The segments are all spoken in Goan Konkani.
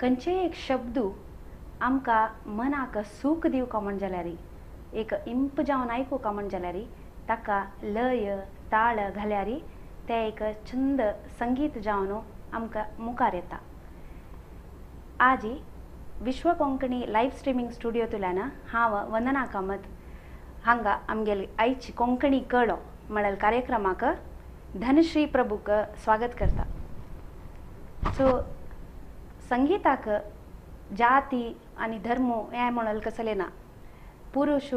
खंयचेय एक शब्द आमकां मनाक सूख दिवका म्हण जाल्यार एक इंप जावन आयकुका म्हण जाल्यार ताका लय ताळ घाल्यार ते एक छंद संगीत जावन आमकां मुखार येता. आजी विश्व कोंकणी लायव्ह स्ट्रिमींग स्टुडियोंतल्यान हांव वंदना कामत हांगा आमगेली आयची कोंकणी कळो म्हळ्यार कार्यक्रमाक धनश्री प्रभूक स्वागत करता. सो संगीताक जाती आनी धर्म हें म्हणल कसलें ना, पुरुष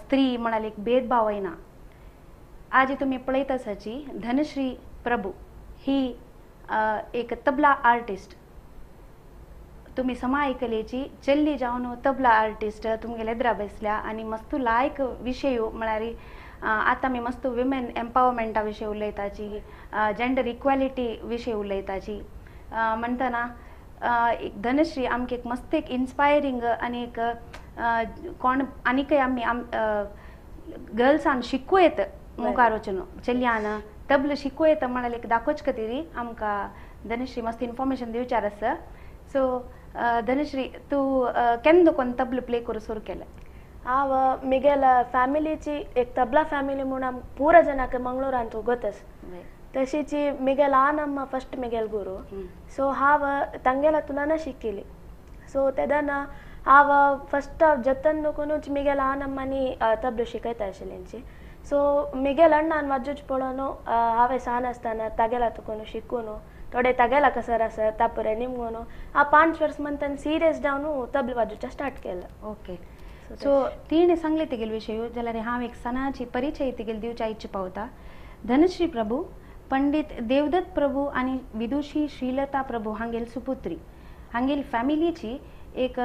स्त्री म्हणाल एक भेदभावय ना. आज तुमी पळयत आसाची धनश्री प्रभू ही एक तबला आर्टिस्ट. तुमी समा आयकलेची चल्ली जावन तबला आर्टिस्ट तुमगेले एदरा बसल्या आनी मस्त लायक विशय म्हळ्यार आतां आमी मस्त विमेन एम्पावरमेंटा विशय उलयताची, जेंडर इक्वॅलिटी विशय उलयताची. म्हणटना एक धनश्री आमकां एक मस्त एक इन्स्पायरींग आनी एक कोण आनीकय आमी गर्ल्सान शिकूं येता मुखार वचून चलयान तबला शिकूं येता म्हळ्यार एक दाखोवचे खातीर आमकां धनश्री मस्त इन्फॉर्मेशन दिवचार आसा. सो धनश्री तूं केन्ना कोण तबला प्ले करूं सुरू केलें? हांव मिगेल फॅमिलीची एक तबला फॅमिली म्हूण आम पुरा जनाक मंगळूरांत गोतस तशीची मिगेल आनम्मा फस्ट मिगेल गुरू. सो हांव तांगेला तुलाना शिकिली. सो तेदना हांव फस्ट जतन नुकूनच मिगेल आनम्मानी तबलो शिकयता आशिल्ली. सो मिगेल अण्णान वाजूच पळोवन हांवें सान आसतना तागेला तुकून शिकून थोडे तागेला कसर आसा तापुरे निमगून हांव 5 वर्स म्हणताना सिरियस जावन तबलो वाजूचा स्टार्ट केलं. ओके, सो तिणें सांगलें तेगेले विशय जाल्यार हांव एक सणाची परिचय तेगेले दिवच्या इच्छा पावता. धनश्री प्रभू पंडित देवदत्त प्रभू आनी विदुषी श्रीलता प्रभू हांगेल सुपुत्री. हांगेल फॅमिलीची एक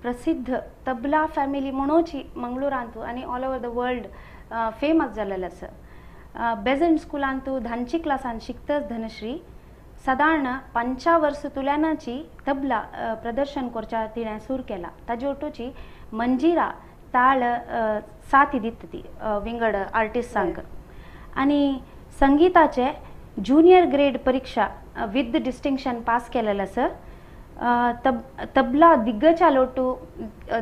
प्रसिद्ध तबला फॅमिली म्हणूची मंगळूरांतू आनी all over the world famous जालेलें आसा. बेजंट स्कुलांतू धानची क्लासान शिकतच धनश्री सादारण 5 वर्स तुल्यानाची तबला प्रदर्शन करच्या तिणें सूर केला. ताजे ओटोची मंजिरा ताळ साथी दिता ती विंगड आर्टिस्टांक. आनी संगीताचे ज्युनियर ग्रेड परीक्षा विथ डिस्टिंक्शन पास केलेलें आसा. तबला दिग्गजा लोटू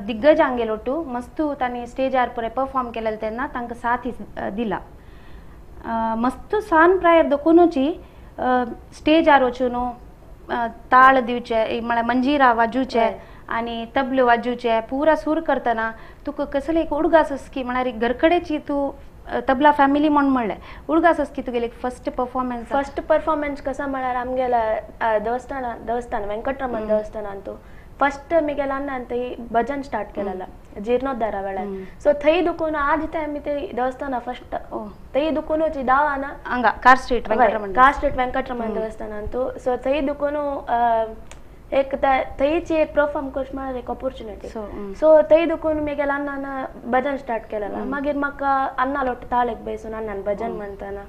दिग्गजांगे लोटू मस्तू तांणी स्टेजार पुरे परफॉर्म केलेले तेन्ना तांकां साथ दिला. मस्तू सान प्रायर दोकुनूची स्टेजार वचून ताळ दिवचे म्हळ्यार मंजिरा वाजूचे आनी तबलो वाजूचे पुरा सूर करतना तुका कसले एक उडगास आस की म्हळ्यार घरकडेची तूं तबला फॅमिली म्हूण म्हणलें उडगास आस की तुगेली फर्स्ट परफॉर्मन्स? फर्स्ट परफॉर्मन्स कसा म्हळ्यार आमगेल्या देवस्थान वेंकटरमण देवस्थानांतू फर्स्ट मिगेल अण्णान थंय भजन स्टार्ट केलेला जीर्णोद्धारा वेळार. सो थंय दुखून आज आमी ते देवस्थाना फर्स्ट थंय दुखूनच दावाना हांगा car street Venkataraman, car street Venkataraman देवस्थानांतू. सो थंय दुखून एक थंयची एक परफॉर्म करच म्हळ्यार एक ऑपॉर्च्युनिटी. सो थंय दुखून मिगेल अण्णान भजन स्टार्ट केलेला. मागीर म्हाका अण्णा लोट ताळेक बैसून अण्णान भजन म्हणटना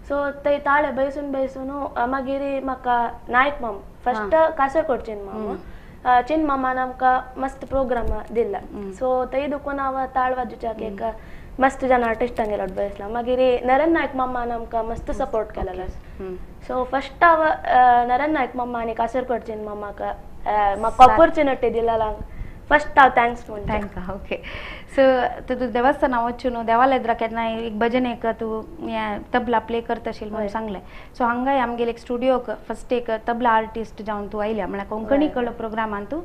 सो थंय ताळे बैसून बैसून मागीर म्हाका नायक माम फर्स्ट कासरकोड चिन माम चिन मामान आमकां मस्त प्रोग्राम दिला. सो थंय दुखून हांव ताळ वाजूच्याक एक मस्त जन आर्टिस्टांगे लोट बसला. मागीर नरेन नायक मामान आमकां मस्त सपोर्ट केलेलो. सो फर्स्ट हांव नरेन नायक मामा आनी कासरकोड चिन मामाक म्हाका ऑपॉर्च्युनिटी दिलेला फर्स्ट हांव thanks म्हणटा. तांकां ओके. सो तूं देवस्थाना वचून देवालेद्रा केन्नाय एक भजनेक तूं हें तबला प्ले करता आशिल्लें म्हणून सांगलें. सो हांगाय आमगेले एक स्टुडियोक फर्स्ट एक तबला आर्टिस्ट जावन तूं आयल्या म्हळ्यार कोंकणी कळो प्रोग्रामान तूं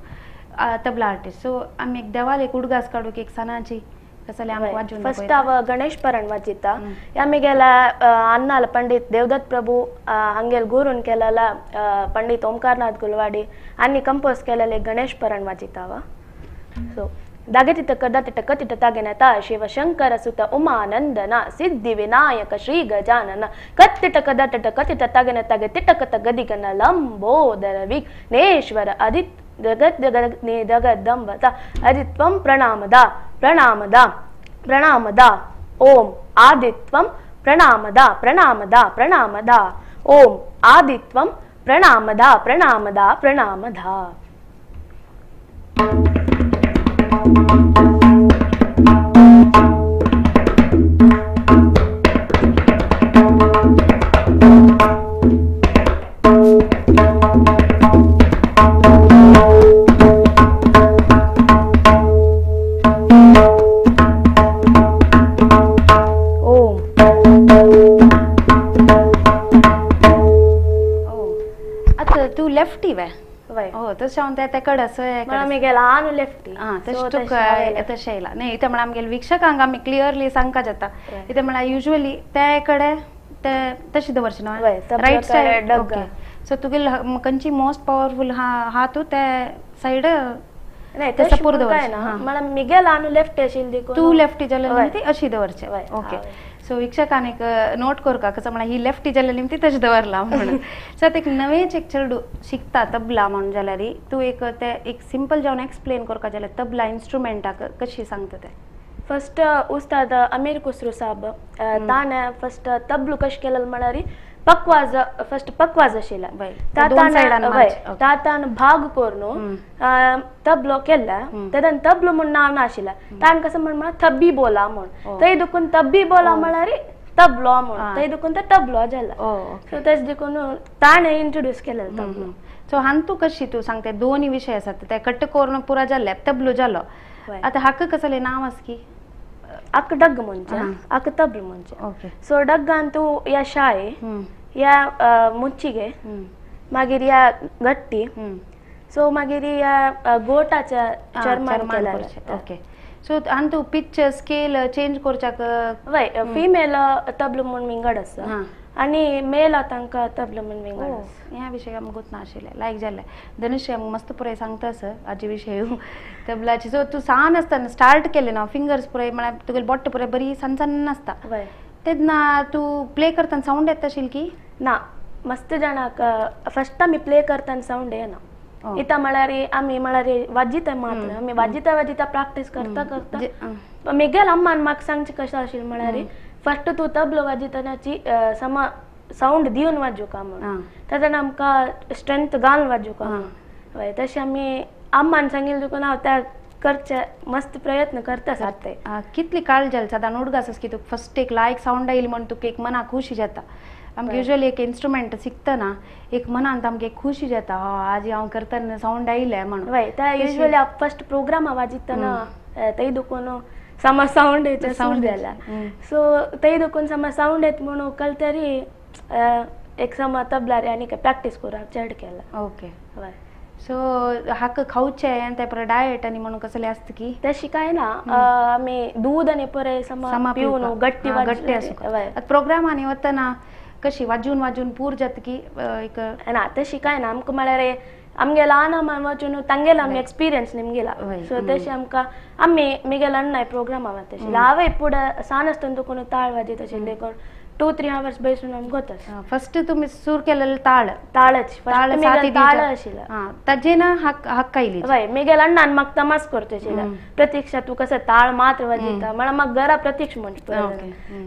तबला आर्टिस्ट. सो आमी एक देवाल एक उडगास काडूंक एक सणाची फर्स्ट हांव गणेश परण वाजिता. ह्या मिगेला अण्णाल पंडित देवदत्त प्रभू हांगेल गुरून केलेला पंडित ओंकारनाथ गुलवाडी आनी कंपोज केलेले गणेश परण वाजिता हांव. सो दागे तिटक तिटक तिट तागेनता शिवशंकर सुत उमानंदना सिद्धि विनायक श्री गजानन कत्तिटक दटटक तिट तागेन तागे तिटक गदिगन लंबोदर विघ्नेश्वर अदित जगत जगत जगदंबता अदित्वं प्रणामदा प्रणामदा प्रणामदा ओम आदित्वं प्रणामदा प्रणामदा प्रणामदा ओम आदित्वं प्रणामदा प्रणामदा प्रणामदा. तूं लेफ्टी वे? हो तशें हांव ते कडेन आसा आमगेलो आनु लेफ्टी. आं तशें तुका तशें येयला न्ही. इतें म्हळ्यार आमगेले वीक्षकांक आमी क्लियरली सांगपा जाता. इतें म्हळ्यार युजली ते कडेन ते तशें दवरचें न्हू, रायट सायड. ओके सो तुगेले खंयची मोस्ट पावरफूल हा तूं ते सायड सपोर्ट दवरचें. म्हळ्यार मिगेल आनु लेफ्टी आशिल्ली देखून तूं लेफ्टी जाल्यार ती अशी दवरचें. ओके सो वीक्षकान एक नोट करका कसो म्हळ्यार ही लेफ्टी जाल्ली ती तशें दवरला म्हणून. सो आतां एक नवेंच एक चेडूं शिकता तबला म्हणून जाल्यार तूं एक ते एक सिंपल जावन एक्सप्लेन करपा जाल्यार तबला इन्स्ट्रुमेंटाक कशी सांगता ते? फस्ट उस्ताद अमीर खुसरू साहब ताणें फस्ट तबलू कशें केलें म्हळ्यार पकवाज, फस्ट पकवाज आशिल्लें तातान भाग करून तबलो केला. तेन्ना तबलो म्हूण नांव नाशिल्लें, ताणें कसो म्हण म्हळ्यार थब्बी बोला म्हूण, थंय देखून तब्बी बोला म्हळ्यार तबलो म्हूण, थंय देखून ते तबलो जाला. सो तेच देखून ताणें इंट्रोड्यूस केलें तबलो. सो हांगा तूं कशी तूं सांगता दोनूय विशय आसात ते कट्ट करून पुरा जाल्ले तबलो जालो. आतां हाका कसलें नांव आसा की? आक डग्ग म्हणचें, आक तबलो म्हणचें. सो डग्गान तूं ह्या शाय, ह्या मुच्चिगे, मागीर ह्या गट्टी, सो मागीर ह्या गोटाच्या चर्मान केला. ओके सो आनी तूं पिच स्केल चेंज करच्याक? वय फिमेल तबलो म्हूण विंगड आसा आनी मेल तांकां तबलो म्हूण विंगड आसा. ह्या विशय आमकां गोत नाशिल्लें, लायक जाल्लें. धनुश्य आमकां मस्त पुराय सांगता सर हाजे विशय तबलाची. सो तूं सान आसतना स्टार्ट केलें ना फिंगर्स पुराय म्हळ्यार तुगेले बोट पुराय बरी सान सान आसता तेन्ना तूं प्ले करतना सावंड येता आशिल्ली की ना? मस्त जाणांक फस्ट आमी प्ले करतना सावंड येना. इतां म्हळ्यार आमी म्हळ्यार वाजिता मात्र आमी वाजिता वाजिता प्रॅक्टीस करता करता मिगेल अम्मान म्हाका सांगचें कशें आशिल्लें म्हळ्यार फस्ट तूं तबलो वाजयतनाची समा सावंड दिवन वाजोवका म्हूण, तेन्ना आमकां स्ट्रेंथ घालून वाजोवका म्हूण. हय तशें आमी अम्मान सांगिल्लें देखून हांव त्या करचे मस्त प्रयत्न करता सारते. कितली काळ जाली सादारण उडगास आसा की तुका फस्ट एक लायक सावंड आयली म्हूण तुका एक मनाक खुशी जाता. आमकां युजली एक इन्स्ट्रुमेंट शिकतना एक मनांत आमकां एक खुशी जाता, आज हांव करतना सावंड आयलें म्हणून. हय त्या युजली फस्ट प्रोग्रामा वाजयतना थंय देखून सामा सावंड येता सावंड जाला. सो थंय देखून सामा सावंड येता म्हणून कळतरी एक समा तबलार आनी प्रॅक्टीस करून चड केला. ओके हय सो हाका खावचें ते परत डायट आनी म्हणून कसलें आसता की? तशी कांय ना, आमी दूद आनी परे समा पिवन गट्टी गट्टी आसूं. प्रोग्रामांनी वतना कशी वाजून वाजून पूर जाता की एक? ना तशी कांय ना. आमकां म्हळ्यार आमगे ल्हान आमी वचून तांगेलो आमी एक्सपिरियन्स निमगेला. सो तशें आमकां आमी मिगेल अण्णाय प्रोग्रामा वता आशिल्लें. हांवें फुडें सान आसतना देखून ताळ वाजयत आशिल्लें देखून 2-3 आवर्स बसून आमी गोता. फस्ट तुमी सूर केलेले ताळ? ताळच ताळ आशिल्लें ताजे ना हक्क आयली. हय मिगेल अण्णान म्हाका तमास करता आशिल्लें, प्रतीक्षा तूं कसो ताळ मात्र वाजयता म्हळ्यार म्हाका घरा प्रतीक्ष म्हणटा.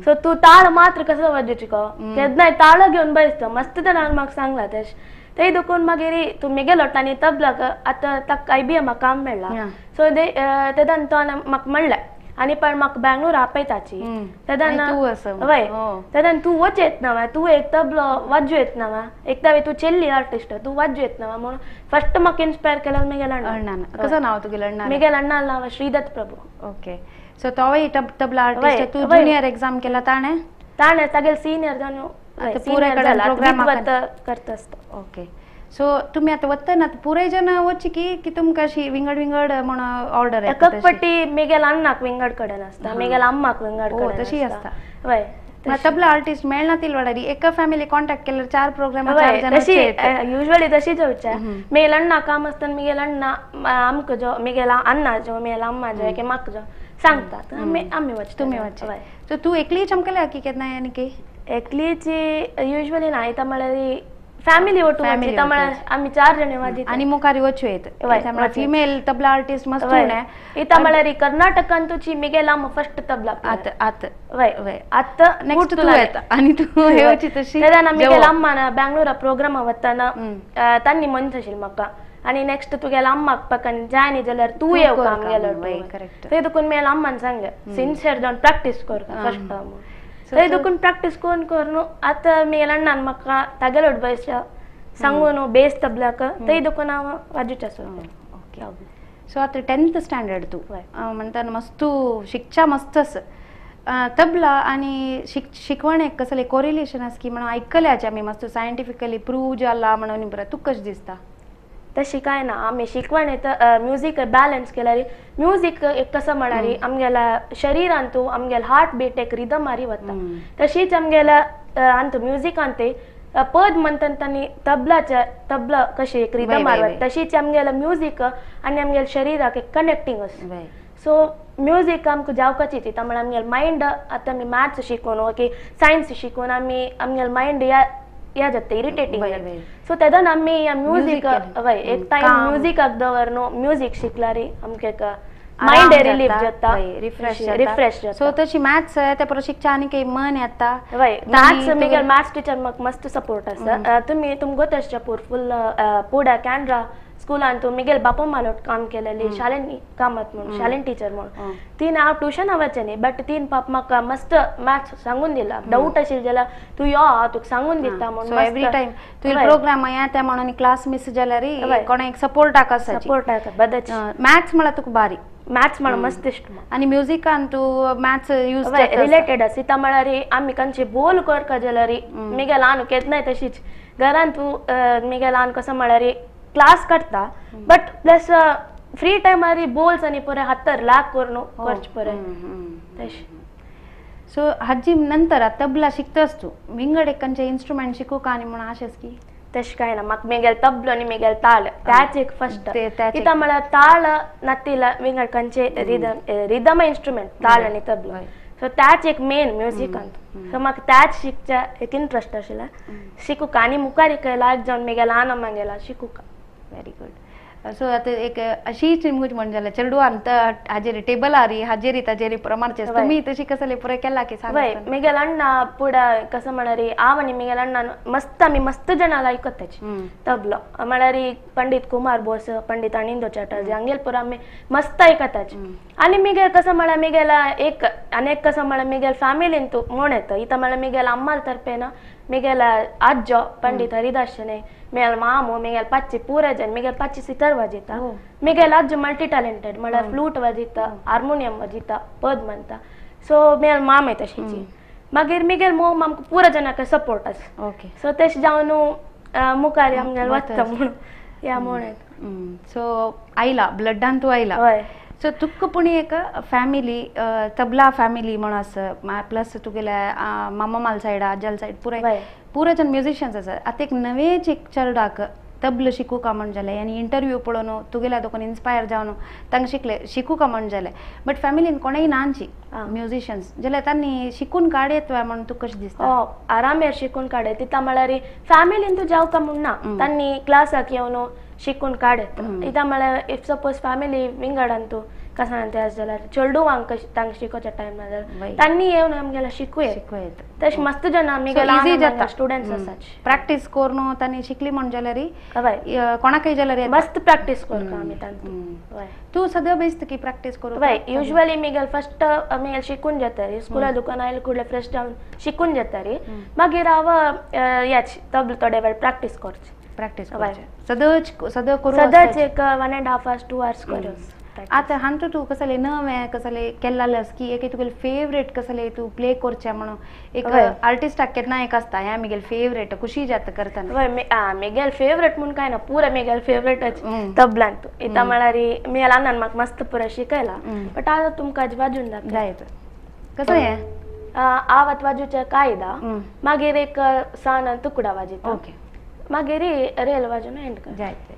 सो तूं ताळ मात्र कसो वाजोवची गो, केन्नाय ताळ घेवन बसता मस्त जाणान म्हाका सांगलां तशें. थंय देखून मागीर तूं मिगेल आनी तबलाक आतां ताका IBM काम मेळ्ळां. सो तेन्ना तो म्हाका म्हणलें आनी पण म्हाका बेंगलोर आपयताची तेन्ना वय तेन्ना तूं वच येतना वा तूं एक तबलो वाजू येतना वा एकदां तूं चेल्ली आर्टिस्ट तूं वाजू येतना म्हणून फस्ट म्हाका इन्स्पायर केलें मिगेल अण्णा. कसो नांव तुगेलें अण्णा? मिगेल अण्णा नांव श्रीदत्त प्रभू. ओके सो तोवूय तबला आर्टिस्ट. तूं जुनियर एक्झाम केला ताणें? ताणें तागेले सिनियर जावन करता आसता. ओके सो तुमी आतां वतना पुराय जण वचची की की तुमकां अशी विंगड विंगड म्हण ऑर्डर येता? एकक पट्टी मिगेल अण्णाक विंगड कडेन आसता, मिगेल अम्माक विंगड कडेन तशी आसता. हय तबला आर्टिस्ट मेळना ती वाडारी एका फॅमिली कॉन्टॅक्ट केल्यार 4 प्रोग्राम तशी युजली तशीच वचचे. मिगेल अण्णा काम आसतना मिगेल अण्णा आमकां जो मिगेल अण्णा जो मिगेल अम्मा जो की म्हाका जो सांगतात आमी वचता. तुमी वचचे. सो तूं एकलीच चमकल्या की केन्नाय आनी की? एकलीची युजली ना, इतां म्हळ्यार फॅमिली ಒಟ್ಟು आमी 4 जण वाजयता आनी मुखार वचू येत. फिमेल तबला आर्टिस्ट मस्त उणें इतां म्हळ्यार कर्नाटकांतूची मिगेल आम फस्ट तबला आत आत वय वय आतां नेक्स्ट तूं येता आनी तूं येवची तशी. तेन्ना मिगेल अम्मान बेंगलोरा प्रोग्रामा वतना तांणी म्हणच आशिल्लें म्हाका आनी नेक्स्ट तुगेल्या अम्माक पकान जायनी जाल्यार तूं येवका आमगेलो. थंय देखून मिगेल अम्मान सांगलें सिन्सियर जावन प्रॅक्टीस करता फस्ट म्हणून. थंय देखून प्रॅक्टीस करून करून आतां मिगेल अण्णान म्हाका तागेलो बैस सांगून बेस तबल्याक थंय देखून हांव वाजोवचें आसा. ओके सो आतां 10th standard तूं म्हणटा मस्तू शिक्षा मस्त आसा. तबला आनी शिकवण एक कसले कोरिलेशन आसा की म्हणून आयकल्याचे आमी मस्त सायंटिफिकली प्रूव जाला म्हणून बरं तुका कशें दिसता? तशी काय ना, आमी शिकवण येता म्युजीक बॅलन्स केल्यार म्युजीक एक कसं म्हळ्यार आमगेल्या शरिरान तूं आमगेल्या हार्ट बीट एक रिदम मारी वता, तशीच आमगेल्या अंतू म्युजिकान ते पद म्हणटात आनी तबलाच्या तबला कशी एक रिदम मारता तशीच आमगेल्या म्युजीक आनी आमगेल्या शरिराक एक कनेक्टींग आसा. सो म्युजीक आमकां जावपाची ती म्हळ्यार आमगेले मायंड आतां आमी मॅथ्स शिकून ओके सायन्स शिकून आमी आमगेले मायंड या जाता इरिटेटींग. सो तेदोन आमी म्युजीक वय एक टायम म्युजिकाक दवर न्हू, म्युजीक शिकल्यार आमकां एक मायंड रिलीफ जाता, रिफ्रेश रिफ्रेश जाता. सो तशी मॅथ्स ते परत शिकच्या आनी काही मन येता. वय मॅथ्स मिगेल मॅथ्स टिचर म्हाका मस्त सपोर्ट आसा. तुमी तुमकां गोत पूर फुल पुडा कॅनरा स्कुलान तूं मिगेल बापा मालोट काम केलेली शालेन कामत म्हणून शालेन टिचर म्हणून तीन हांव ट्युशन वचें न्ही बट तीन पाप म्हाका मस्त मॅथ्स सांगून दिला, डावट आशिल्लें जाल्यार तूं यो हांव तुका सांगून दिता म्हणून. एवरी टायम तुवें प्रोग्राम येता म्हणून क्लास मिस जाल्यार कोणा एक सपोर्टाक आसा, सपोर्टाक बदच. मॅथ्स म्हळ्यार तुका बारी, मॅथ्स म्हळ्यार मस्त इश्ट आनी म्युजिकान तूं मॅथ्स यूज रिलेटेड आसा. ता म्हळ्यार आमी खंयची बोल करका जाल्यार मिगेल हांव केन्नाय तशीच घरान तूं मिगेल हांव कसो म्हळ्यार क्लास काडटा बट प्लस फ्री टायमार बोल्स आनी पुरे हातार लाग करून करचे पुरे तशें. सो हाजी नंतर तबला शिकतास तूं, विंगड एक खंयचे इन्स्ट्रुमेंट शिकूंक आनी म्हणून आशेस की? तशें कांय ना, म्हाका मेगेल तबलो आनी मेगेल ताल त्याच एक फस्ट कित्याक म्हळ्यार ताल नातिला विंगड खंयचे रिदम रिदम इन्स्ट्रुमेंट ताल आनी तबलो, सो त्याच एक मेन म्युजिकान. सो म्हाका त्याच शिकच्या एक इंट्रस्ट आशिल्लें शिकूंक आनी मुखार एक लायक जावन मेगेल आना मागेला शिकूंक. Very good. सो आतां एक अशीच मुज म्हण जाल्यार चेडवान हाजेर टेबलार हाजेरी ताजेरी प्रमाणचे तुमी तशी कसले पुरे केला की सांग? वय मेगेल अण्णा पुडा कसं म्हळ्यार हांव आनी मेगेल अण्णा मस्त आमी मस्त जाणां आयकताची तबलो म्हळ्यार पंडीत कुमार बोस, पंडीत अनिंदो चटर्जी हांगेल पुरा आमी मस्त आयकताची. आनी मेगेल कसं म्हळ्यार मेगेला एक आनी एक कसं म्हळ्यार मेगेल फॅमिलीन तूं म्हण येता इतां म्हळ्यार मेगेल अम्माल तर्फेन मेगेल आज्जो पंडीत हरिदास शणै, मेगेल मामो, मेगेल पाची पुरा जन, मेगेल पाची सितार वाजयता, मेगेल आज्जो मल्टी टॅलेंटेड म्हळ्यार फ्लूट वाजयता, हार्मोनियम वाजयता, पद म्हणटा. सो मेगेल माम तशीची. मागीर मेगेल मोम आमकां पुरा जनाक सपोर्ट आसा. ओके. सो तशें जावन मुखार आमगेल वता म्हणून या म्हण येता. सो आयला ब्लडान तूं आयला. हय. सो तुका पूण एक फॅमिली तबला फॅमिली म्हणून आसा, प्लस तुगेल्या मामा माल सायड आजल सायड पुराय पुरा जन म्युजिशियन्स आसा. आतां एक नवेच एक चेडवाक तबलो शिकूंक म्हण जालें आनी इंटरव्यू पळोवन तुगेल्या दोकान इन्स्पायर जावन तांकां शिकले शिकूंक म्हण जालें, बट फॅमिलीन कोणूय नानची म्युजिशियन्स जाल्यार तांणी शिकून काडयत म्हण तुका कशें दिसता? आरामेर शिकून काडयत तिता म्हळ्यार फॅमिलीन तूं जावका म्हूण ना, तांणी क्लासाक येवन शिकून काडयत. इतां म्हळ्यार if suppose family विंगडान तूं कसान ते आसा जाल्यार चेडवांक तांकां शिकोवच्या टायम ना जाल्यार तांणी येवन आमगेल्या शिकूं येत. तशें मस्त जाण आमगेल्या स्टुडंट्स आसात प्रॅक्टीस करून तांणी शिकली म्हण जाल्यार कोणाकय जाल्यार मस्त प्रॅक्टीस करता आमी तांतूं. तूं सदां बेस्त की प्रॅक्टीस करूं? वय युजली मिगेल फस्ट मिगेल शिकून जाता स्कुला दुकान आयले कुडले फ्रेश जावन शिकून जाता रे, मागीर हांव याच तबलो थोडे वेळ प्रॅक्टीस करची. प्रॅक्टीस सदांच सदां करूं? सदांच एक 1.5 hours 2 hours करूं. आतां हांतू तूं कसले नवें कसले केल्लें की एक तुगेलें फेवरेट कसले तूं प्ले करचें म्हणून एक आर्टिस्टाक केन्ना एक आसता हें मिगेल फेवरेट खुशी जाता करतना? वय मिगेल फेवरेट म्हूण कांय ना, पुरा मिगेल फेवरेटच तबलान तूं इतां म्हळ्यार मिगेल अण्णान म्हाका मस्त पुरा शिकयला, बट आतां तुमकां वाजून दाखयता. कसो हें? हांव आतां वाजूचें कायदा, मागीर एक सान तुकडा वाजयता, ओके, मागीर रेल वाजून एंड कर. जायत.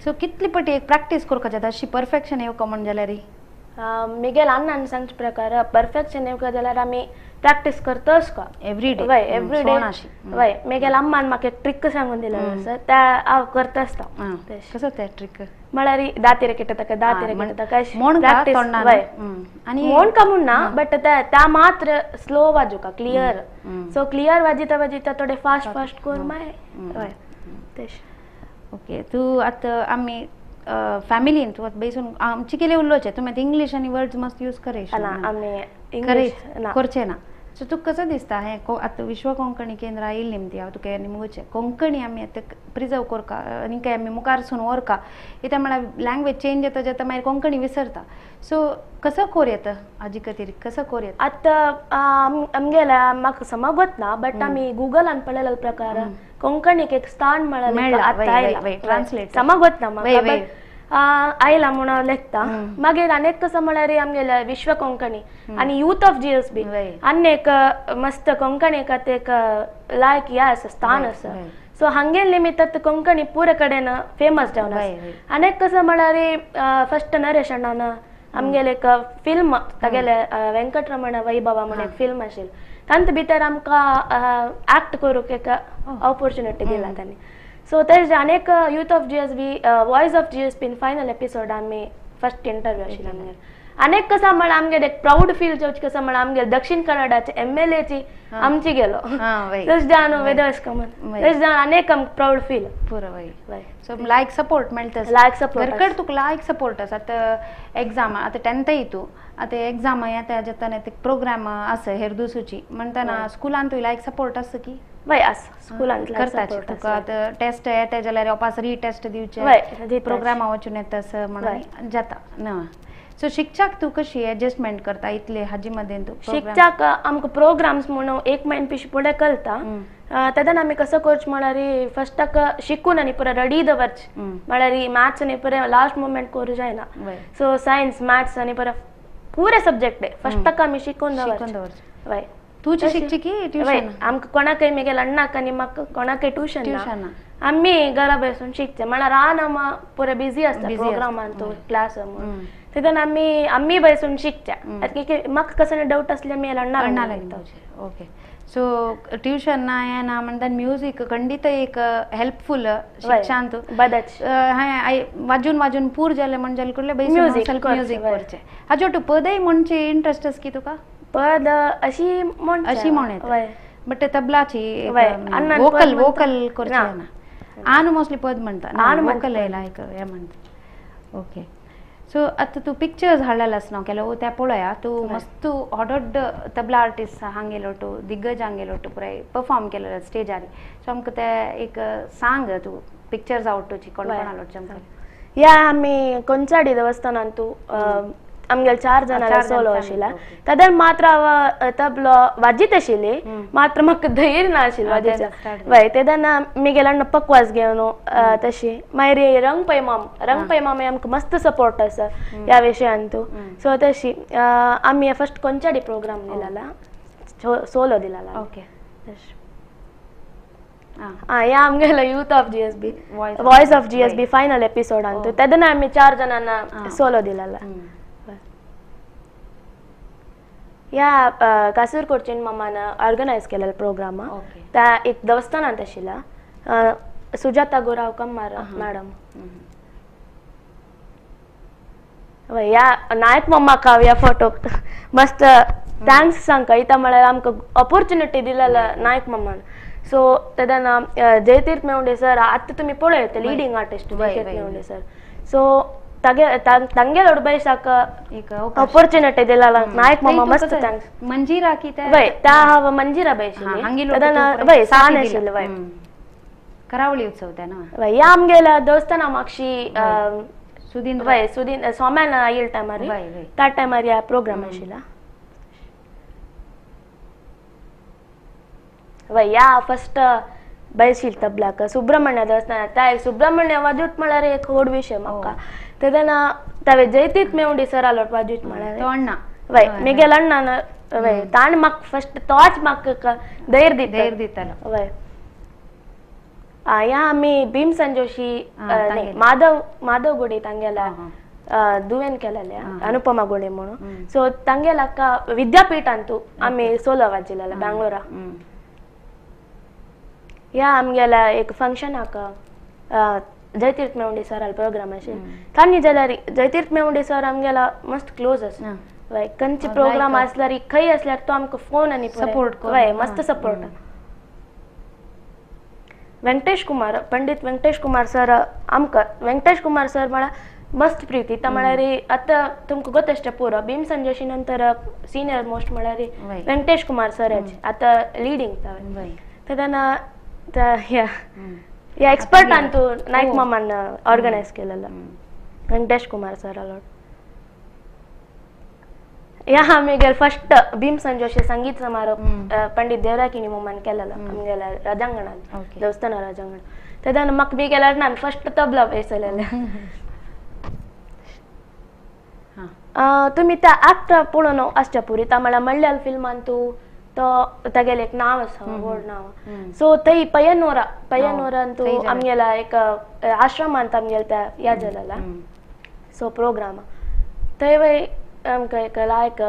सो कितली पटी एक प्रॅक्टीस करपाक जाता अशी परफेक्शन येवका म्हण जाल्यार? मिगेल अण्णान सांगचे प्रकार परफेक्शन येवका जाल्यार आमी प्रॅक्टीस करतच का एवरी डे. वय एवरी डे. वय मिगेल अम्मान म्हाका एक ट्रिक सांगून दिलेलो आसा त्या हांव करता आसता. कसो ते ट्रिक? म्हळ्यार दातेर केटता दातेर केटता वय मोणका म्हूण ना बट त्या मात्र स्लो वाजूका क्लियर. सो क्लियर वाजिता वाजिता थोडे फास्ट फास्ट करून मागीर वय तेश. ओके तूं आतां आमी फॅमिलीन तूं आतां बेसून आमची कितें उलोवचें तुमी आतां इंग्लीश आनी वर्ड्स मस्त यूज करयश ना करचें ना. सो तुका कसो दिसता हें आतां विश्व कोंकणी केंद्र आयिल्लें निमती हांव तुका निमगोचें कोंकणी आमी आतां प्रिजर्व करका आनी काय आमी मुखारसून व्हरका कित्याक म्हळ्यार लँग्वेज चेंज जाता जाता मागीर कोंकणी विसरता. सो कसो कोर येता हाजे खातीर कसो कोर येता? आतां आमगेल्या म्हाका समजत ना बट आमी गुगलान पळयलेल्या प्रकार कोंकणीक एक स्थान मेळ्ळें आतां आयलां ट्रान्सलेट समजत ना म्हाका आयला म्हूण हांव लेखता. मागीर आनी एक कसो म्हळ्यार आमगेल्या विश्व कोंकणी आनी यूथ ऑफ GSB आनी एक मस्त कोंकणीक आतां एक लायक हें आसा स्थान आसा. सो हांगेल निमित्त कोंकणी पुरे कडेन फेमस जावन आसा. आनी एक कसो म्हळ्यार फस्ट नरेश अण्णान आमगेले एक फिल्म तागेले वेंकटरमण वैभवा म्हूण एक फिल्म आशिल्लें तांत भितर आमकां एक्ट करूंक एक ऑपोर्चुनिटी दिला तांणी. सो तेजे आनी एक youth of GSB voice of GSB final episode आमी फस्ट इंटरव्यू आशिल्लो आमगेले. आनी एक कसो म्हळ्यार आमगेले एक प्रावड फील जावचें कसो म्हळ्यार आमगेले दक्षिण कन्नडाचे MLAची आमची गेलो तशें जावन वेदर्स कमन तशें जावन आनी एक आमकां प्रावड फील पुरो. वय सो लायक सपोर्ट मेळटा लायक सपोर्ट घरकड तुका लायक सपोर्ट आसा. आतां एग्जाम आतां टेंथय तूं आतां एग्जाम येता जातना ते प्रोग्राम आसा हेर दुसरीची म्हणटना स्कुलान तुवें लायक सपोर्ट आसा की? वय आसा स्कुलान करता तुका आतां टेस्ट येता जाल्यार वापस रिटेस्ट दिवचे प्रोग्रामा वचून येता असं म्हणून जाता ना. सो शिक्षक तूं कशी एडजस्टमेंट करता इतले हाजी मदें तूं? शिक्षक आमकां प्रोग्राम्स म्हणून एक म्हयनो पिशी फुडें कळटा तेन्ना आमी कसो करचें म्हळ्यार फस्टाक शिकून आनी पुरो रेडी दवरचें म्हळ्यार मॅथ्स आनी पुरे लास्ट मुमेंट करूं जायना. सो सायन्स मॅथ्स आनी पुरे पुरे सब्जेक्ट फस्टाक आमी शिकून दवरचें. वय तूं शिकची की ट्युशन? आमकां कोणाकय मिगेल अण्णाक आनी म्हाका कोणाकय ट्युशन ना आमी घरा बसून शिकचे म्हळ्यार रान आमा पुरे बिजी आसता प्रोग्रामान तो क्लास म्हणून तेन्ना आमी आमी बसून शिकचे. म्हाका कसो डावट आसले आमी अण्णा. ओके सो ट्युशन ना हें ना म्हणटा म्युजीक खंडीत एक हेल्पफूल शिक्षांत बदच हांवें वाजून वाजून पूर जालें म्हण जालें कुडलें बेसून म्युजीक करचें. हाजे तूं पदय म्हणचे इंट्रस्ट आसा की तुका? पद अशी म्हण अशी म्हण येता बट तबलाची वोकल वोकल करचें ना आनु मोस्टली पद म्हणटा वोकल लायक हें म्हणटा. ओके सो आतां तूं पिक्चर्स हाडलेले आसा न्हू केलो त्या पळया तूं मस्त हॉडॉड तबला आर्टिस्ट हांगेलो तूं दिग्गज हांगेलो तूं पुराय परफॉर्म केलेलो स्टेजार. सो आमकां ते एक सांग तूं पिक्चर्स आवडटची कोण कोण आवडचे आमकां? या आमी कोंचाडी देवस्थानान तूं आमगेले 4 जाणां सोलो आशिल्ला तेन्ना मात्र हांव तबलो वाजीत आशिल्ली मात्र म्हाका धैर्य ना आशिल्लें वाजेचें. वय तेन्ना मिगेल अण्णा पकवाज घेवन तशी मागीर रंगपै माम रंगपै माम आमकां मस्त सपोर्ट आसा ह्या विशयान तूं. सो तशी आमी फस्ट कोंचाडी प्रोग्राम दिलाला सोलो दिलाला. ओके ह्या आमगेलो youth of GSB voice of GSB final एपिसोडान तूं तेन्ना आमी 4 जाणांना सोलो दिलाला. ह्या कासूरकोडचेन मामान ऑर्गनायज केलेलो प्रोग्राम त्या एक देवस्थानांत आशिल्ला सुजाता गोराव कम्मार मॅडम. वय ह्या नायक मम्माक हांव ह्या फोटोक मस्त thanks सांगता इता म्हळ्यार आमकां ऑपोर्चुनिटी दिलेला नायक मम्मान. सो तेन्ना जयतीर्थ मेवंडे सर आतां तुमी पळयता leading artist Jaytirth Mevunde sir. So तांगेलो बैसाक ऑपोर्चुनिटी दिला नायक मामा मस्त thanks. Manjira की वय त्या हांव मंजिरा बैशिल्ली तेन्ना वय सान आशिल्लें. वय करावळी उत्सव तेन्ना वय ह्या आमगेल्या देवस्थाना मागशी सुदीन वय सुदीन सोम्यान आयल टायमार त्या टायमार ह्या प्रोग्राम आशिल्ला. वय ह्या फस्ट बैशील तबलाक सुब्रमण्य देवस्थान त्या सुब्रमण्य वाजूट म्हळ्यार एक व्हड विशय म्हाका. तेन्ना तावें जयतीर्थ मेवंडी सर आलोट वाजूट म्हळ्यार अण्णा वय मिगेल अण्णान वय ताणें म्हाका फस्ट तोच म्हाका धैर्य दितालो. वय या आमी भीमसन जोशी माधव माधव गुडी तांगेला दुवेन केलेले अनुपमा गुडी म्हणून सो तांगेला विद्यापीठ अंतू आमी सोलो वाजिलेले बेंगलोरा. या आमगेला एक फंक्शनाक जयतीर्थ मेवंडी सर प्रोग्राम आशिल्लो तांणी जाल्यार जयतीर्थ मेवंडी सर आमगेला मस्त क्लोज आसा. वय खंयचे प्रोग्राम आसल्यार खंय आसल्यार तो आमकां फोन आनी सपोर्ट. वय मस्त सपोर्ट. वेंकटेश कुमार पंडित वेंकटेश कुमार सर आमकां वेंकटेश कुमार सर म्हळ्यार मस्त प्रीती. ता म्हळ्यार आतां तुमकां गोत पुरो भीमसन जोशी नंतर सिनियर मोस्ट म्हळ्यार वेंकटेश कुमार सर आतां लिडींग तेन्ना ह्या या एक्सपर्टान तू नायक मामान ऑर्गनायज केलेलो वेंकटेश कुमार सर अलॉट. या आमगेले फर्स्ट भीमसन जोशी संगीत समारोह पंडित देवराकिणी मामान केलेलो आमगेल्या राजांगणान देवस्थाना राजांगण. तेन्ना म्हाका बी केल्यार ना फर्स्ट तबला बेसलेले. तुमी त्या एक्टर पळोवन आसच्या पुरी ता म्हळ्यार मल्याळ फिल्मान तूं तो तागेलें एक नांव आसा व्हड नांव. सो थंय पय्यनोरा पय्यनोरान तूं आमगेल्या एक आश्रमांत आमगेल्या त्या या जालेला सो प्रोग्राम थंय वय आमकां एक लायक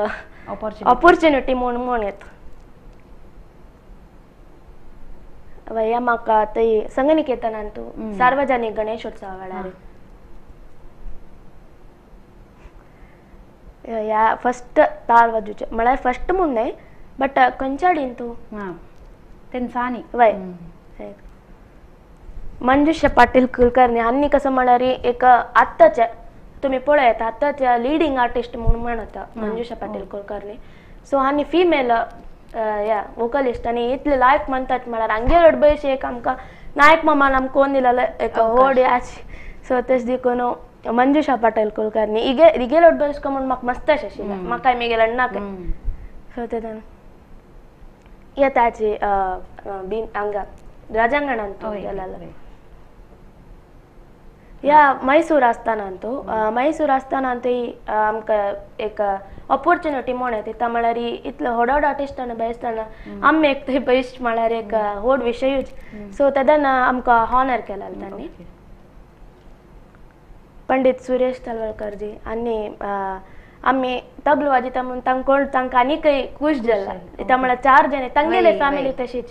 ऑपोर्चुनिटी म्हूण म्हण येता. वय म्हाका थंय संगनिकेतनान तूं सार्वजनीक गणेशोत्सवा वेळार ह्या फर्स्ट ताल वाजोवचें म्हळ्यार फर्स्ट म्हूण न्हय बट खंयच्याडीन तूं तेंचानी. वय मंजुषा पाटील कुलकर्णी आनी कसं म्हळ्यार एक आत्ताच्या तुमी पळयता आत्ताच्या लिडींग आर्टिस्ट म्हणून म्हणता मंजुषा पाटील कुलकर्णी. सो आनी फिमेल या वोकलिस्ट आनी इतले लायक म्हणतात म्हळ्यार हांगेर बयश एक आमकां नायक मामान आमकां कोण दिलेलो एक व्हड याच. सो तशें देखून मंजुषा पाटील कुलकर्णी हिगे हिगेलोट बयश म्हूण म्हाका मस्त अशें आशिल्लें म्हाकाय मेगेले अण्णाक. सो तेन्ना येताची बीन हांगा राजांगणान तूं गेलेलो. या मैसूर आसतना तूं मैसूर आसतना थंय आमकां एक ऑपोर्चुनिटी म्हण येता म्हळ्यार इतलो व्हड व्हड आर्टिस्टान बेसतना आमी एक थंय बेस्ट म्हळ्यार एक व्हड विशयूच. सो तेन्ना आमकां हॉनर केलेलो तांणी. पंडित सुरेश तलवलकर जी आनी आमी तबलो वाजयता म्हणून तांकां तांकां आनीकय खूश जाला. ता म्हळ्यार 4 जाण तांगेले फॅमिली तशीच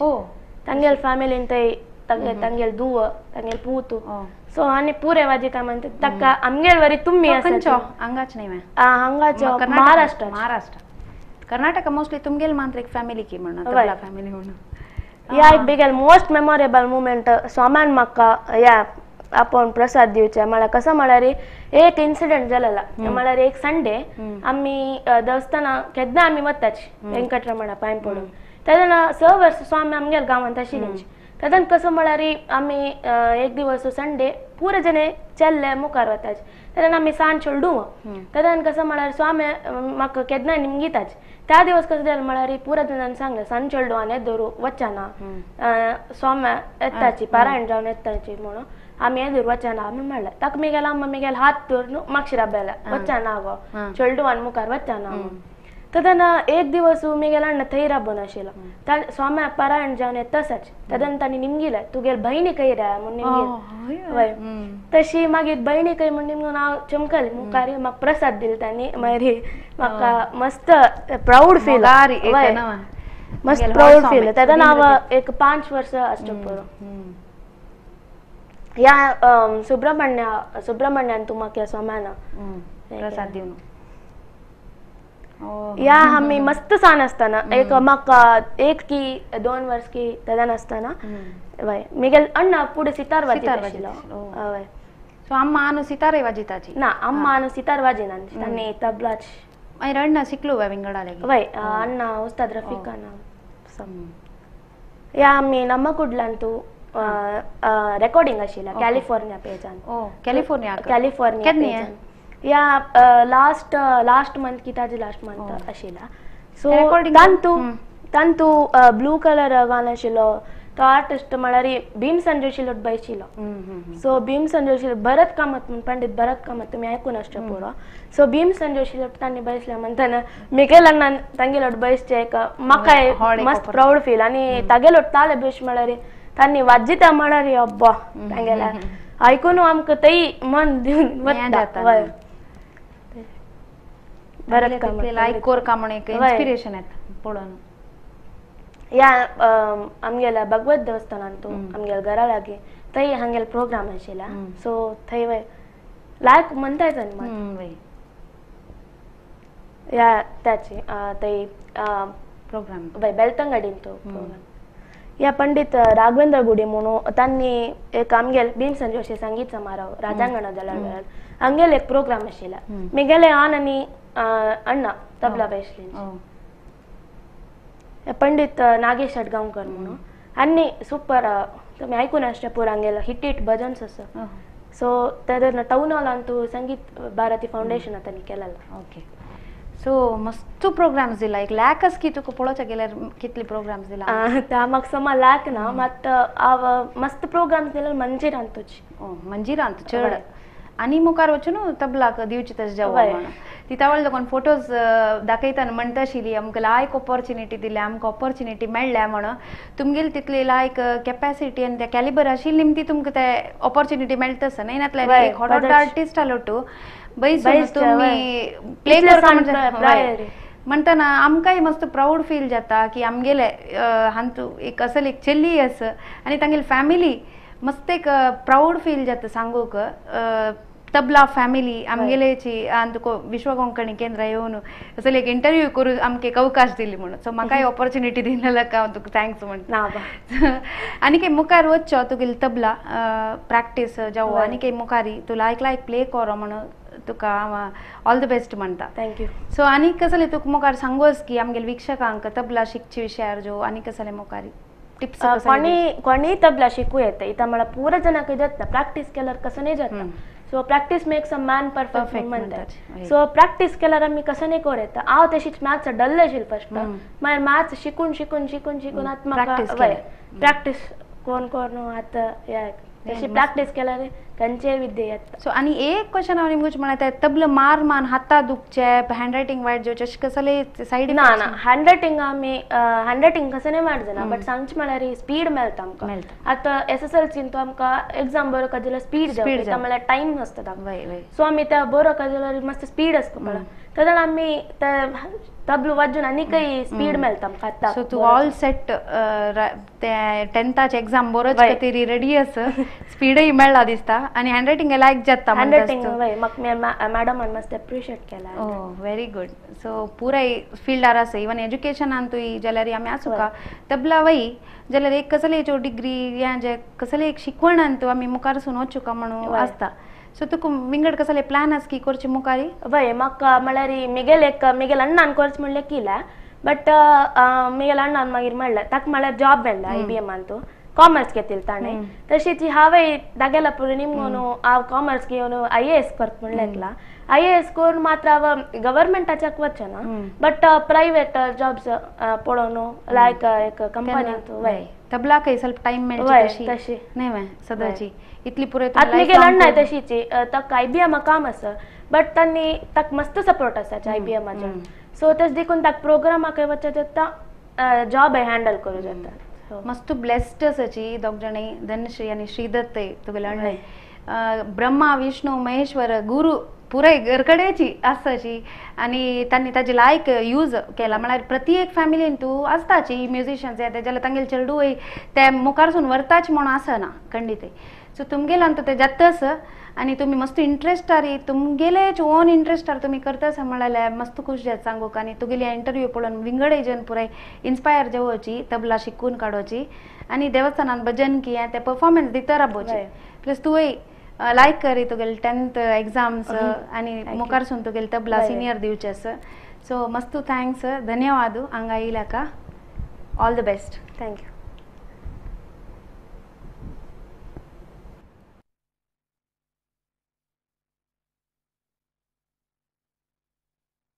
तांगेले फॅमिलीन थंय तांगेले धुव तांगेले पूत. सो आनी पुरे वाजयता म्हणटा ताका आमगेले वरी तुमी आसा हांगाच न्हय हांगाच महाराष्ट्र महाराष्ट्र कर्नाटका मोस्टली तुमगेले मात्र एक फॅमिली की म्हणून तबला फॅमिली म्हणून. या एक बेगेल मोस्ट मेमोरेबल मुमेंट स्वामान म्हाका या आपण प्रसाद दिवचे म्हळ्यार कसं म्हळ्यार एक इन्सिडंट जालेला म्हळ्यार एक संडे आमी देवस्थाना केन्ना आमी वताची वेंकटरमणा पांय पडून तेन्ना 6 वर्स स्वामी आमगेले गांवांत आशिल्ली. तेन्ना कसं म्हळ्यार आमी एक दिवस संडे पुरे जणे चल्ले मुखार वताचे तेन्ना आमी सांज चेडूं तेन्ना कसं म्हळ्यार स्वामी म्हाका केन्ना निमगिताचे त्या दिवस कसं जालें म्हळ्यार पुरा जाणांनी सांगलें सांज चेडूं आनी दवरू वचना स्वामी येताची पारायण जावन येताची म्हणून आमी एदूर वचना आमी म्हणलें. ताका मेगेलो अम्मा मेगेलो हात धरून मागशीर बेला वचना गो चेडवान मुखार वचना म्हणून. तेन्ना एक दिवस मेगेलो अण्णा थंय राबून आशिल्लो स्वामी पारायण जावन येता तसोच तेन्ना तांणी निमगिलें तुगेले भयणी खंय रे म्हूण निमगिलें. वय तशी मागीर भयणी खंय म्हूण निमगून हांव चमकलें मुखार म्हाका प्रसाद दिलो तांणी. मागीर म्हाका मस्त प्रावड फील वय मस्त प्रावड फील. तेन्ना हांव एक 5 वर्सां आसचो पुरो. या सुब्रमण्य सुब्रमण्यान तूं म्हाका स्वाम्यान प्रसाद दिवन. या आमी मस्त सान आसतना एक म्हाका 1 की 2 वर्स की तेन्ना आसतना वय मेगेले अण्णा फुडें सितार वाजयता आशिल्लो. वय सो अम्मा आनु सितारय वाजयताची ना अम्मा आनु सितार वाजयना तांणी तबलाच. मागीर अण्णा शिकलो विंगडाले. वय अण्णा उस्ताद रफिकान. या आमी नम्मा कुडलान तूं रेकॉर्डिंग आशिल्लें कॅलिफोर्निया पेजान. कॅलिफोर्निया कॅलिफोर्निया पेजान या लास्ट लास्ट मंथ की ताजे लास्ट मंथ आशिल्ला. सो तांतू तांतू ब्लू कलर गान आशिल्लो तो आर्टिस्ट म्हळ्यार भीमसन जोशी लोट बैशिल्लो. सो भीमसन जोशी भरत कामत म्हूण पंडित भरत कामत तुमी आयकून आसचे पुरो. सो भीमसन जोशी लोट तांणी बैसले म्हणटना मिकेल अण्णान तांगे लोट बैसचे एक म्हाकाय मस्त प्रावड फील आनी तागे लोट ताले बेश म्हळ्यार तांणी वाजिता म्हळ्यार अब्बा तांगेल्या आयकून आमकां तेय मन दिवन वता. वय भरत कामत लायक कोरका म्हण एक इन्स्पिरेशन येता पळोवन. या आमगेल्या भगवत देवस्थानान तूं आमगेल्या घरा लागीं थंय हांगेले प्रोग्राम आशिल्ला सो थंय वय लायक म्हणटाय न्ही या त्याची थंय प्रोग्राम वय बेलतंगडीन तो प्रोग्राम. या पंडित राघवेंद्र गुडी म्हणून तांणी एक आमगेल भीमसेन जोशी संगीत समारोह राजांगणा जाल्या वेळार हांगेल एक प्रोग्राम आशिल्ला मिगेले आन आनी अण्णा तबला बेसली. पंडित नागेश शेटगांवकर म्हणून आनी सुपर तुमी आयकून आसता पुरा हांगेलो हिट हिट भजन्स आसा सो ते टावन हॉलान तूं संगीत भारती फावंडेशन तांणी केलेलो. ओके सो मस्त प्रोग्राम्स दिला एक लॅकच की तुका पळोवच्या गेल्यार कितले प्रोग्राम्स दिला त्या म्हाका समा लॅक ना मात हांव मस्त प्रोग्राम्स दिले मंजिरान तुजी. मंजिरान चड आनी मुखार वचून तबलाक दिवची तशें जेवण म्हणून ती तावळ लोकांक फोटोज दाखयतना म्हणटा आशिल्ली आमकां लायक ऑपॉर्च्युनिटी दिल्या आमकां ऑपॉर्च्युनिटी मेळ्ळ्या म्हणून तुमगेली तितली लायक कॅपॅसिटी आनी त्या कॅलिबर आशिल्ली ती तुमकां ते ऑपॉर्च्युनिटी मेळटा आसा न्हय नातल्यार एक हॉट आर्टिस्ट आलो बैसून तुमी प्ले करता म्हणटना आमकांय मस्त प्रावड फील जाता की आमगेले हांतू एक असली एक चली आसा आनी तांगेली फॅमिली मस्त एक प्रावड फील जाता सांगूक. तबला फॅमिली आमगेलेची आनी तुका विश्व कोंकणी केंद्र येवन असले एक इंटरव्यू करून आमकां एक अवकाश दिली म्हणून सो म्हाकाय ऑपॉर्च्युनिटी दिलेल्या हांव तुका thanks म्हणटा. आनी काही मुखार वचचो तुगेली तबला प्रॅक्टीस जावं आनी काही मुखारी तूं लायक लायक प्ले कर म्हणून तुका हांव ऑल the best म्हणटा. Thank you. सो आनी कसले तुका मुखार सांगोस की आमगेले वीक्षकांक तबला शिकचे विशयार जो आनी कसले मुखारी टिप्स? कोणी कोणी तबला शिकू येता इथं म्हळ्यार पुरा जणांक जाता प्रॅक्टीस केल्यार कसं नाही जाता. So practice makes a man perfect म्हणतात. सो प्रॅक्टीस केल्यार आमी कसं नाही करू येता. हांव तशीच मॅथ्स डल आशिल्लें फर्स्ट मागीर मॅथ्स शिकून शिकून शिकून शिकून आतां म्हाका प्रॅक्टीस कोण कोण आतां तशी प्रॅक्टीस केल्यार खंयचेय विद्ये येता. सो आनी एक क्वेश्चन हांव निमगूच म्हणटा तबला मार मान हाता दुखचे हँडरायटींग वायट जावचें अशें कसले सायड? ना ना हँडरायटींग आमी हँडरायटींग कसं नाही वायट जायना बट सांगचें म्हळ्यार स्पीड मेळटा आमकां. आतां SSLC तूं आमकां एग्जाम बरोवपाक जाल्यार स्पीड जाय म्हळ्यार टायम नासता ताका सो आमी त्या बरोवपाक जाल्यार मस्त स्पीड आसता पळय तेन्ना आमी ते तबलो वाजून आनीकय स्पीड मेळटा आमकां आतां. सो तूं ऑल सेट ते टेंथाचे एग्जाम बरोवचे खातीर रेडी आसा स्पीडय मेळ्ळा दिसता आनी हँडरायटींग लायक जाता. हँडरायटींग वय म्हाका मॅडमान मस्त एप्रिशिएट केला. ओ व्हेरी गुड. सो पुराय फिल्डार आसा इवन एज्युकेशनान तूं जाल्यार आमी आसूका तबला वय जाल्यार एक कसले डिग्री या जे कसले एक शिकवणान तूं आमी मुखार सून वचूका म्हणून आसता. सो तुका विंगड कसले प्लॅन आसा की करचे मुखारी? वय म्हाका म्हळ्यार मिगेल एक मिगेल अण्णान कोर्स म्हणलें केला बट मिगेल अण्णान मागीर म्हणलें ताका म्हळ्यार जॉब मेळ्ळा IBM तूं कॉमर्स घेतिल्लें ताणें तशीच हांवें तागेल्या पुरो निमगून हांव कॉमर्स घेवन IAS करता म्हणलें. IAS करून मात्र हांव गव्हर्मेंटाच्याक वचना बट प्रायवेट जॉब्स पळोवन लायक एक कंपनी वय तबलाकय ಸ್ವಲ್ಪ टायम मेळचे तशी न्हय वे सदांची इतली पुराय. आतां मिगेल अण्णाय तशीच ताका IBM काम आसा बट तांणी ताका मस्त सपोर्ट आसा IBM सो तशें देखून ताका प्रोग्रामाकय वचत जाता जॉब हँडल करूं जाता. मस्त ब्लेस्ड आसाची दोग जाणां धनश्री आनी श्रीदत्त तुगेले अण्णाय ब्रह्मा विष्णू महेश्वर गुरू पुराय घरकडेची आसाची आनी तांणी ताजे लायक यूज केला म्हळ्यार प्रति एक फॅमिलीन तूं आसताची म्युजिशियन्स येता जाल्यार तांगेले चेडूय ते मुखारसून व्हरताच म्हणून आसना खंडीत. सो तुमगेल्यान ते जाता आसा आनी तुमी मस्त इंट्रस्टार तुमगेलेच ओन इंट्रस्टार तुमी करता आसा म्हळ्यार मस्त खूश जाता सांगूक. आनी तुगेली इंटरव्यू पळोवन विंगड जन पुराय इन्स्पायर जावची तबला शिकून काडोची आनी देवस्थानान भजन की ते परफॉर्मन्स दिता राबोवची. प्लस तुवें लायक करी तुगेले 10th exams आनी मुखारसून तुगेले तबला सिनियर दिवचे आसा. सो मस्त thanks धन्यवाद हांगा येयल्याका. All the best. Thank you.